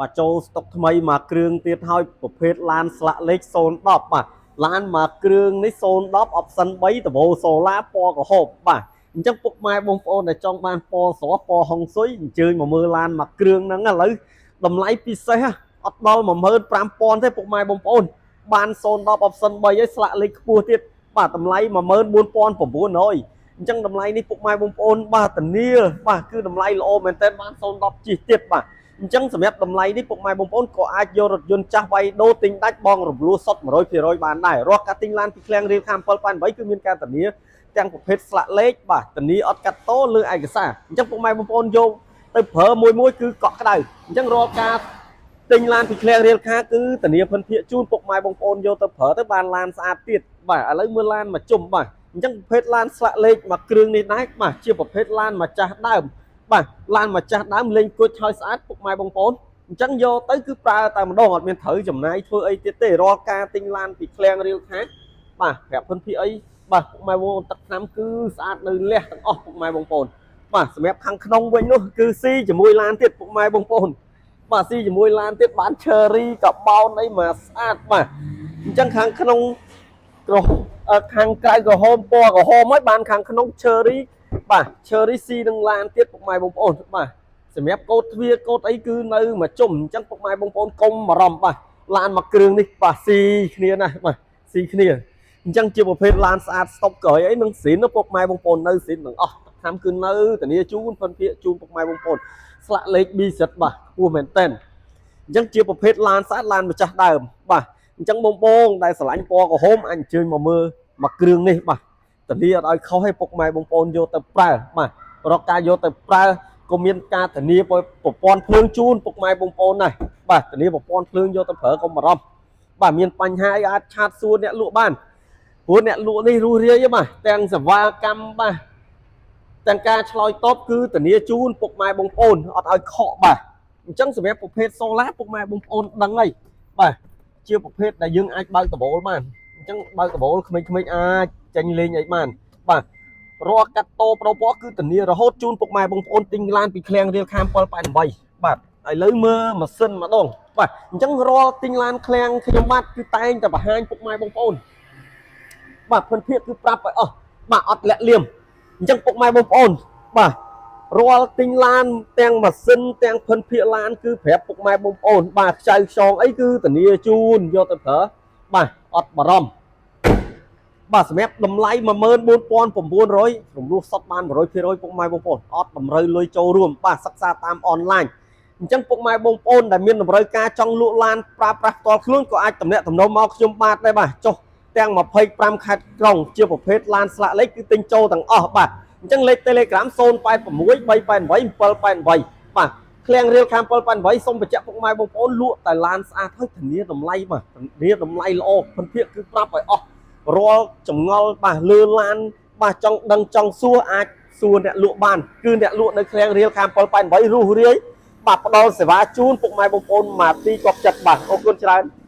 បាទចូលស្តុកថ្មីមួយគ្រឿងទៀតហើយប្រភេទឡានស្លាកលេខ010បាទឡានមួយគ្រឿងនេះ010 option 3ដបូសូឡាពណ៌ក្រហមបាទអញ្ចឹងពុកម៉ែបងប្អូនដែលចង់បានពណ៌ស្រស់ពណ៌ហុងស៊ុយអញ្ជើញមកមើលឡានមួយគ្រឿងហ្នឹងឥឡូវតម្លៃពិសេសហ៎អត់ដល់15000ទេពុកម៉ែបងប្អូនបាន010 option 3ហើយស្លាកលេខខ្ពស់ទៀតបាទតម្លៃ14900អញ្ចឹងតម្លៃនេះពុកម៉ែបងប្អូនបាទធានាបាទគឺតម្លៃល្អមែនតើបាន010ជិះទៀតបាទអញ្ចឹងសម្រាប់តម្លៃនេះពុកម៉ែបងប្អូនក៏អាចយករថយន្តចាស់វៃដូទិញដាច់បងរំលោះសុទ្ធ100%បានដែររាល់ការទិញឡានពីឃ្លាំងរៀលខា788គឺមានការធានាទាំងប្រភេទស្លាកលេខបាទធានាអត់កាត់តោលើឯកសារអញ្ចឹងពុកម៉ែបងប្អូនយកទៅប្រើមួយមួយគឺកក់ក្ដៅអញ្ចឹងរាល់ការទិញឡានពីឃ្លាំងរៀលខាគឺធានាភិនភាគជូនពុកម៉ែបងប្អូនយកទៅប្រើទៅបានឡានស្អាតទៀតបាទឥឡូវមើលឡានមកជុំបាទអញ្ចឹងប្រភេទឡានស្លាកលេខមួយគ្រឿងនេះដែរបាទជាប្រភេទឡានម្ចាស់ដើមបាទឡានម្ចាស់ដើមលេងគួចហើយស្អាតពុកម៉ែបងប្អូនអញ្ចឹងយកទៅគឺប្រើតែម្ដងអត់មានត្រូវចំណាយធ្វើអីទៀតទេរាល់ការទិញឡានពីឃ្លាំងរៀលខាបាទប្រាប់ភិនភាគអីបាទពុកម៉ែបងប្អូនទឹកថ្នាំគឺស្អាតនៅលះទាំងអស់ពុកម៉ែបងប្អូនបាទសម្រាប់ខាងក្នុងវិញនោះគឺស៊ីជាមួយឡានទៀតពុកម៉ែបងប្អូនបាទស៊ីជាមួយឡានទៀតបាន cherry កបោនអីមកស្អាតបាទអញ្ចឹងខាងក្នុងក្រហមខាងក្រៅក្រហមពណ៌ក្រហមហើយបានខាងក្នុង cherry បាទ cherry ស៊ីនឹងឡានទៀតពុកម៉ែបងប្អូនបាទសម្រាប់កោតទ្វារកោតអីគឺនៅមួយជុំអញ្ចឹងពុកម៉ែបងប្អូនកុំបារម្ភបាទឡានមួយគ្រឿងនេះបាទស៊ីគ្នាណាស់បាទស៊ីគ្នាអញ្ចឹងជាប្រភេទឡានស្អាតស្តុបក្រោយអីនឹងស៊ីនពុកម៉ែបងប្អូននៅស៊ីនទាំងអស់ទឹកថ្នាំគឺនៅធានាជូនភិនភាគជូនពុកម៉ែបងប្អូនស្លាកលេខ BZ បាទខ្ពស់មែនតើអញ្ចឹងជាប្រភេទឡានស្អាតឡានម្ចាស់ដើមបាទអញ្ចឹងបងបងដែលស្រឡាញ់ពណ៌ក្រហមអញអញ្ជើញមកមើលមួយគ្រឿងនេះបាទធានាអត់ឲ្យខុសទេពុកម៉ែបងប្អូនយកទៅប្រើបាទរកការយកទៅប្រើក៏មានការធានាប្រព័ន្ធភ្លើងជូនពុកម៉ែបងប្អូនដែរបាទធានាប្រព័ន្ធភ្លើងយកទៅប្រើកុំបារម្ភបាទមានបញ្ហាអីអាច chat សួរអ្នកលក់បានព្រោះអ្នកលក់នេះរស់រាយបាទទាំងសេវាកម្មបាទទាំងការឆ្លើយតបគឺធានាជូនពុកម៉ែបងប្អូនអត់ឲ្យខកបាទអញ្ចឹងសម្រាប់ប្រភេទសូឡាពុកម៉ែបងប្អូនដឹងហើយបាទជាប្រភេទដែលយើងអាចបើកដបូលបានអញ្ចឹងបើកដបូលក្មេងៗអាចចេញលេងអីបានបាទរាល់កាត់តោប្រពណ៌គឺធានារហូតជូនពុកម៉ែបងប្អូនទិញឡានពីឃ្លាំងរៀលខាម788បាទឥឡូវមើលម៉ាស៊ីនម្ដងបាទអញ្ចឹងរាល់ទិញឡានឃ្លាំងខ្ញុំបាទគឺតែងតែបង្ហាញពុកម៉ែបងប្អូនបាទភិនភាគគឺប្រាប់ឲ្យអស់បាទអត់លាក់លៀមអញ្ចឹងពុកម៉ែបងប្អូនបាទរាល់ទិញឡានទាំងម៉ាស៊ីនទាំងភិនភាគឡានគឺប្រាប់ពុកម៉ែបងប្អូនបាទខ្ចៅខ្យងអីគឺធានាជូនយកទៅប្រើបាទអត់បារម្ភបាទសម្រាប់តម្លៃ14900រំលោះសុតបាន100%ពុកម៉ែបងប្អូនអត់តម្រូវលុយចូលរួមបាទសិក្សាតាមអនឡាញអញ្ចឹងពុកម៉ែបងប្អូនដែលមានតម្រូវការចង់លក់ឡានប្រើប្រាស់ផ្ទាល់ខ្លួនក៏អាចតំណាក់តំណងមកខ្ញុំបាទដែរបាទចុះទាំង25ខេត្តក្រុងជាប្រភេទឡានស្លាកលេខគឺទិញចូលទាំងអស់បាទអញ្ចឹងលេខ Telegram 086 388 788បាទឃ្លាំងរៀលខាង788សូមបញ្ជាក់ពុកម៉ែបងប្អូនលក់តែឡានស្អាតហើយធានាតម្លៃបាទធានាតម្លៃល្អភិនភាគគឺប្រាប់ឲ្យអស់រាល់ចម្ងល់បាទលើឡានបាទចង់ដឹងចង់សួរអាចសួរអ្នកលក់បានគឺអ្នកលក់នៅឃ្លាំងរៀលខាង788រស់រាយបាទផ្ដល់សេវាជូនពុកម៉ែបងប្អូនមកទីកប់ចិត្តបាទអរគុណច្រើន។